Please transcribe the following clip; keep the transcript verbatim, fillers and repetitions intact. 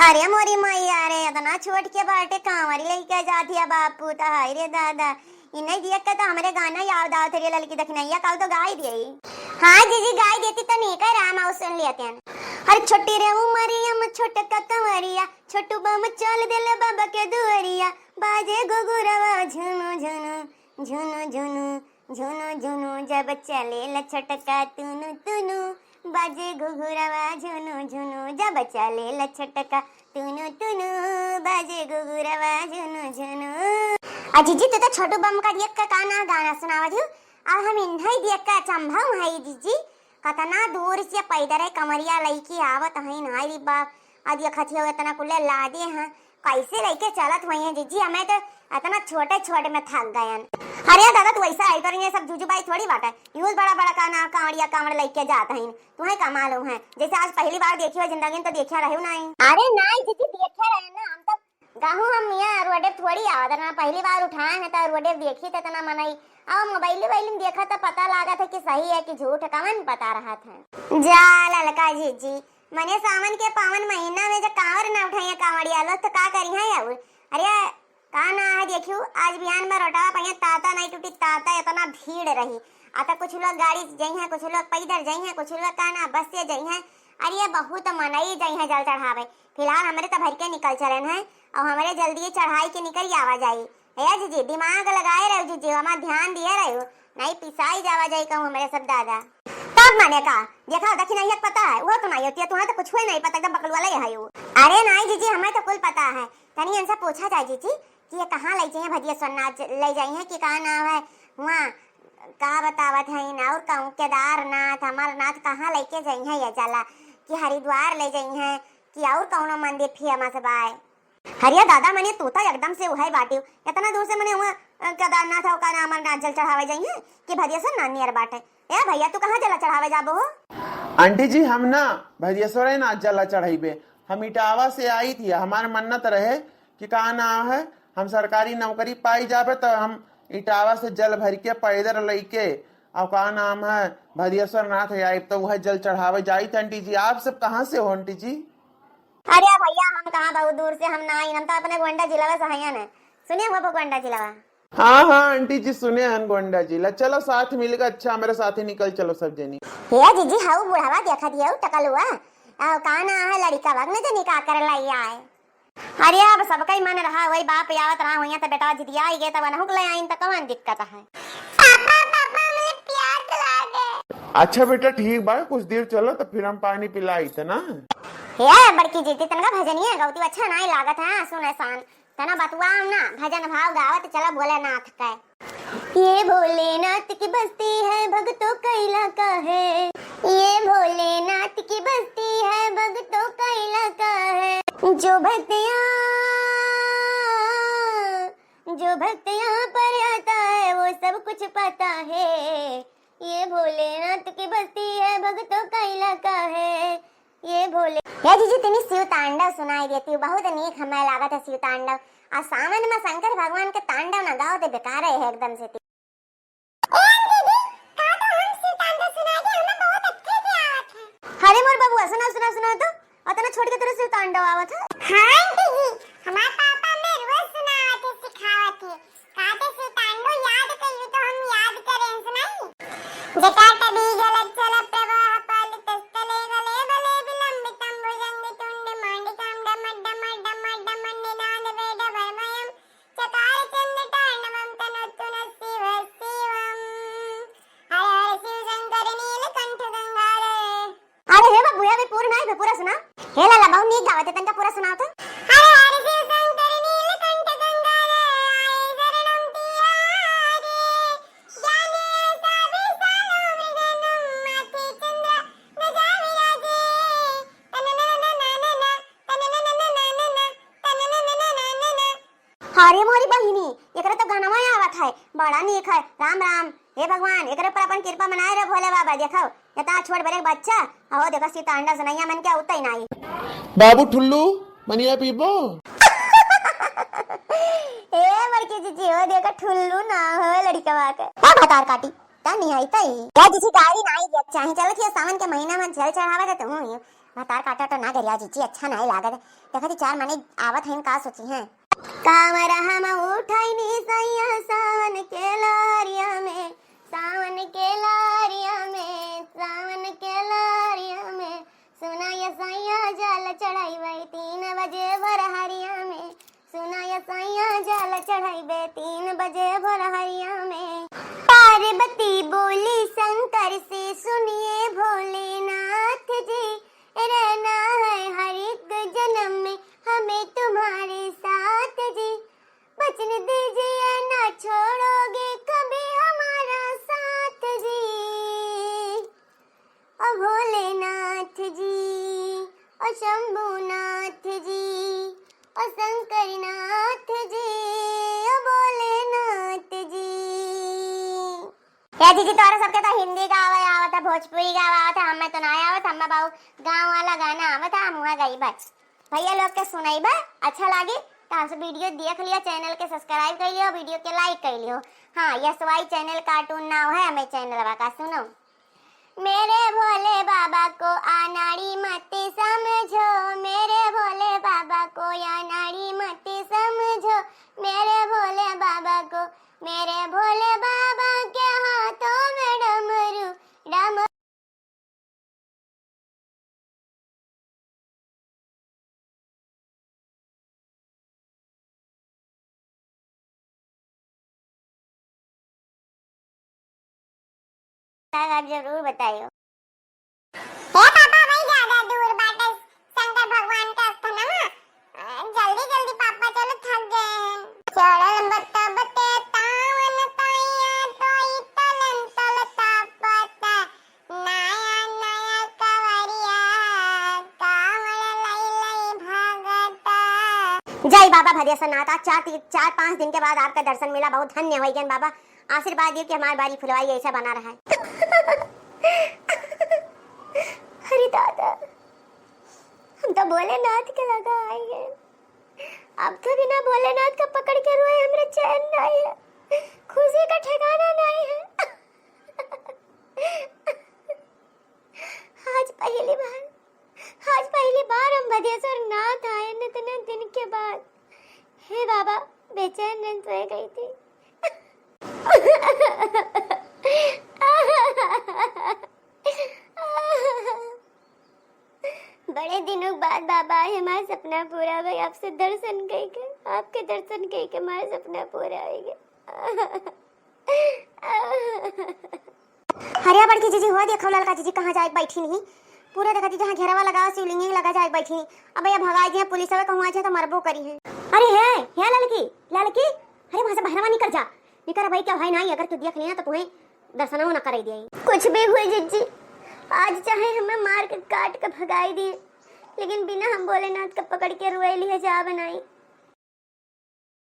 अरे मोरी मैया रे, इतना छोट के बाटे कांवरी लइके जात हिया बापू, त हाय रे दादा। इन्हें देख के त हमरे गाना याद आवत रे, ललकी दखिनैया का तो गाई दिए। हाँ जीजी, गाई देती त नीक रहा, हम सुन लेते हैं। हर छोटी रे उमरिया में छोटका कंवरिया, छोटू बम चल देले बाबा के दुआरिया, बाजे घुघुरवा झुनु झुनु, झुनु झुनु, झुनु झुनु जब चलेला छोटका तुनु तुनु, बाजे घुघुरवा झुनु झुनु, जब चलेला छोटका तुनु तुनु, बाजे घुघुरवा झुनु झुनु। आ जीजी, तू तो छोटू बम का देख के का ना गाना सुनावत हूँ, अब हम इन्हीं देख के अचंभा है जीजी, कतना दूर से पैदल है कंवरिया लइके आवत हैं, हाय रे बाप, अब देखत हियो इतना कुल्ले लादे हैं, कैसे लइके चलत हुई हैं जीजी, हमें तो इतना छोटे छोटे में थक गयन। अरे दादा, तू ऐसा आई तो ये सब जुजू बाई थोड़ी बात है, यूज बड़ा बड़ा का ना कांवड़िया कांवड़ लइके जात हैं, तुम्हें का मालूम है, जैसे आज पहली बार देखी हो जिंदगी में, तो देखा रहे नहीं। अरे नहीं जीजी, देखे रहे ना, हम तो कहूँ हम यहाँ रोडे थोड़ी आवत ना, पहली बार उठाए हैं तो रोडे देखी तो इतना मनई, अब मोबाइल वोबाइल में देखा तो पता लागत है कि सही है कि झूठ है, कवन पता रहत है। जा ललका जीजी, मने सावन के पावन महीना में जब कांवर ना उठाइए कांवड़िया लोग तो का करी है और? अरे का ना है देखियो, आज बिहान में रोडवा पहिया ताता नहीं टूटी, ताता इतना भीड़ रही। आता कुछ लोग गाड़ी से जइहैं, कुछ लोग पैदल जइहैं, कुछ लोग का ना बस से जइहैं। अरे बहुत मनई जइहैं जल चढ़ावे। फिलहाल हमरे तो भर के निकल चलन है और हमरे जल्दी चढ़ाई के निकल आवा जाई। ए जीजी, दिमाग लगाए रहो जीजी, हमार ध्यान दिए रहो, नहीं पिसाई जावा जाई कहूँ हमरे सब दादा। तब मने का, देखा दखिनैया के पता है, वो तो नहीं होती है, तुम्हें तो कुछ हुए नहीं पता, एकदम बकलुआ ले है वो। अरे नहीं जीजी, हमें तो कुल पता है। तनी इनसे पूछा जाए जीजी कि ये कहाँ ले जाइए भदिया सोनाथ ले जाइए कि का नाम है वहाँ, का बतावत है इन, और कहूँ केदारनाथ अमरनाथ कहाँ लेके जाइए ये जला, कि हरिद्वार ले जाइए कि और कौनो मंदिर फेमस बाय। हरिया दादा, मने तू तो एकदम से उहै बाटिउ। इतना दूर से मने हुआ, अ, केदारनाथ और का नाम अमरनाथ जल चढ़ावे जाइए कि भदिया से ना नियर बाटे। ए भैया, तू कहाँ जला चढ़ावे जाबो हो? आंटी जी, हम ना भदेश्वरनाथ जला चढ़ाइबे। हम इटावा से आई थी, हमार मन्नत रहे कि का नाम है, हम सरकारी नौकरी पाई जाबे तो हम इटावा से जल भर के पैदल लइके और का नाम है भदेश्वरनाथ आइब, तो वह जल चढ़ावे जाई थे। आंटी जी, आप सब कहाँ से हो आंटी जी? अरे भैया, हम कहाँ बहुत दूर से, हम ना आई, हम तो अपने गोंडा जिला से हयन है। सुने हुआ गोंडा जिला? हाँ, हाँ, आंटी जी, सुने हन गोंडा जिला। चलो, साथ मिलके, अच्छा, हमरे साथ ही निकल चलो सब जनी। हे जीजी, हाउ बुढ़ावा देखा दिया, टकलुआ। आओ, का ना है लड़िका बग ने जनी का कर लाई आए। अरे, अब सबका ही मन रहा, वही बाप आवत रहा, हुइया तो बेटा जिदिया ही गए, तब अनहुक ले आइन, तो कौन दिक्कत है? पापा, पापा, मुझे प्यास लागे। अच्छा बेटा, ठीक बा, कुछ देर चलो, तो फिर हम पानी पिलाई थे ना। हे बड़की जीजी, तनका भजनिया गौती अच्छा नहीं लागत है, सुने सान। तना बतुआ हम ना, भजन भाव गावत चला भोलेनाथ के। ये भोलेनाथ की बस्ती है, भक्तों का इलाका है। ये भोलेनाथ की बस्ती है, भक्तों का इलाका है। जो भक्त यहाँ, जो भक्त यहाँ पर आता है, वो सब कुछ पाता है। ये भोलेनाथ की बस्ती है, भक्तों का इलाका है। ये भोले। हे जीजी, तनी शिव तांडव सुनाई देती, बहुत नीक हमें लागत है शिव तांडव। आ सावन में शंकर भगवान के तांडव ना गाओ तो बेकार है एकदम से। ए दीदी, का तो हम शिव तांडव सुनाई दे, हमें बहुत अच्छे से आवत है। अरे मोर बबुआ, सुना, सुना, सुना तो, अतना छोट के तोरे शिव तांडव आवत है। हाँ दीदी, हमार पापा में रोज सुनावत है, सिखावत है। काटे से तांडो याद कइलू तो हम याद करें सुनाई। जटाटवी गलच्चल प्रवाह पालितस्थले गले बले विलंबितं भुजंग तुंड मांडितं डमड्डमड्डमड्डमण्डिनाद वेद वरमयं चकार चंड तांडवं तनोतु न शिव शिवम। हर हर शिव शंकर नीलकंठ गंगाधर। अरे हे बाबू, अबे पूरा नहीं, पूरा सुना। हे लाला, बहुत नीक गावत है, तनका पूरा सुनाओ तो। हर हर शिव शंकर नीलकंठ गंगाधर आए शरणम तिहारे। ज्ञानी ऐसा विशाल मृगनम माथे चंद्र ध्वजा विराजे। तन नन नन नन, तन नन नन नन, तन नन नन नन। अरे मोरी बहिनी, एकरे तो गनवा आवत है, बड़ा नीक है। राम राम। हे भगवान, एकरे पर अपन कृपा बनाए रहे भोले बाबा। देखो, इतना छोट बड़े बच्चा, अहो देखो सीता अंडा सुनैया मन के उतई नाई। बाबू ठुल्लू, मनिया पीबो? ए बड़की जीजी, हो देखो ठुल्लू ना हो लड़कवा के। का भतार काटी, ता नहीं आई तई। या जीजी गाड़ी नाई दिया चाहे, चलो थी सावन के महीना में जल चढ़ावे के तुम ही। भतार काटा तो ना गरिया जिज्जी, अच्छा नाहीं लागत। देखा थी चार मने आवत हैं, का सोची हैं। कांवर हम उठाई नी सैया सावन के लहरिया में, सावन के लहरिया में, सावन के लहरिया में। सुना ये सैया जल चढ़ाई तीन बजे भोर हरिया में, सुना ये सैया जल चढ़ाई तीन बजे भोर हरिया में। पार्वती बोली शंकर से, सुनिए भोलेनाथ जी, रहना है हर एक जन्म में हमें तुम्हारे साथ जी। वचन दीजिए ना छोड़ोगे कभी हमारा साथ जी। ओ भोलेनाथ जी, ओ शंभुनाथ जी, ओ शंकरनाथ जी, ओ भोलेनाथ जी। हे जिज्जी, तोहरा सबके तो हिंदी गावे आवत है, भोजपुरी गावे आवत है, हमें तो ना आवत। हमें बाबू गाँव वाला गाना आवत है, हम वहाँ गई बस। भैया लोग के सुनाई बा, अच्छा लागी तो हमसे वीडियो देख लियो, चैनल के सब्सक्राइब कर लियो, वीडियो के लाइक कर लियो। हाँ, यस वाई चैनल कार्टून नाव है हमें चैनल का, सुनो। मेरे भोले बाबा को अनाड़ी मत समझो, मेरे भोले बाबा को अनाड़ी मत समझो, मेरे भोले बाबा को, मेरे भोले बाबा के हाथों में डमरू, डमरू। आप जरूर बताइयो। हे पापा, वही ज्यादा दूर बाटे शंकर भगवान के अस्थानमा। अ, जल्दी जल्दी पापा, चलो, थक गए हैं। चढ़ल बत्ता बत्ते तावन ताइया, तोई तलन तल तापता। नया नया कवरिया, कांवड़ लई लई भागता। जय बाबा भदेसरनाथ, आज चार ती-, चार पाँच दिन के बाद आपका दर्शन मिला, बहुत धन्य होइ गए बाबा। आशीर्वाद दियो कि हमार बारी फुलवाई ऐसा बना रहा है। अरे दादा, हम तो भोलेनाथ के लगा आए हैं, अब तो बिना भोलेनाथ का पकड़ के रोए हमरे चैन नाहीं है, खुशी का ठिकाना नाहीं है। आज पहली बार, आज पहली बार हम भदेसरनाथ आए हैं इतने दिन के बाद। हे बाबा, बेचैन रह गई थी। बड़े दिनों बाद बाबा आए, हमार सपना पूरा भई, आपसे दर्शन कइके, आपके दर्शन कइके हमार सपना पूरा होइ गए। अरे बड़की जिज्जी, हो देखो ललका जिज्जी कहाँ जाए बैठी नहीं। पूरा देखा थी जहाँ घेरवा लगावा शिवलिंग लगा जाए बैठी नहीं। अब ये भगाई दिया पुलिस, अब कहूँ आ जाए तो मरबो करी है। अरे हे, हे ललकी, ललकी, अरे वहाँ से बहरवा निकर जा, निकर भाई, क्या है नाहीं, अगर तू देख लिया तो तुम्हें दर्शनों न करे दिए। कुछ भी हुई जिज्जी, आज चाहे हमें मार के काट के भगाई दिए, लेकिन बिना हम भोलेनाथ के पकड़ के रुए लिए जाब नाहीं।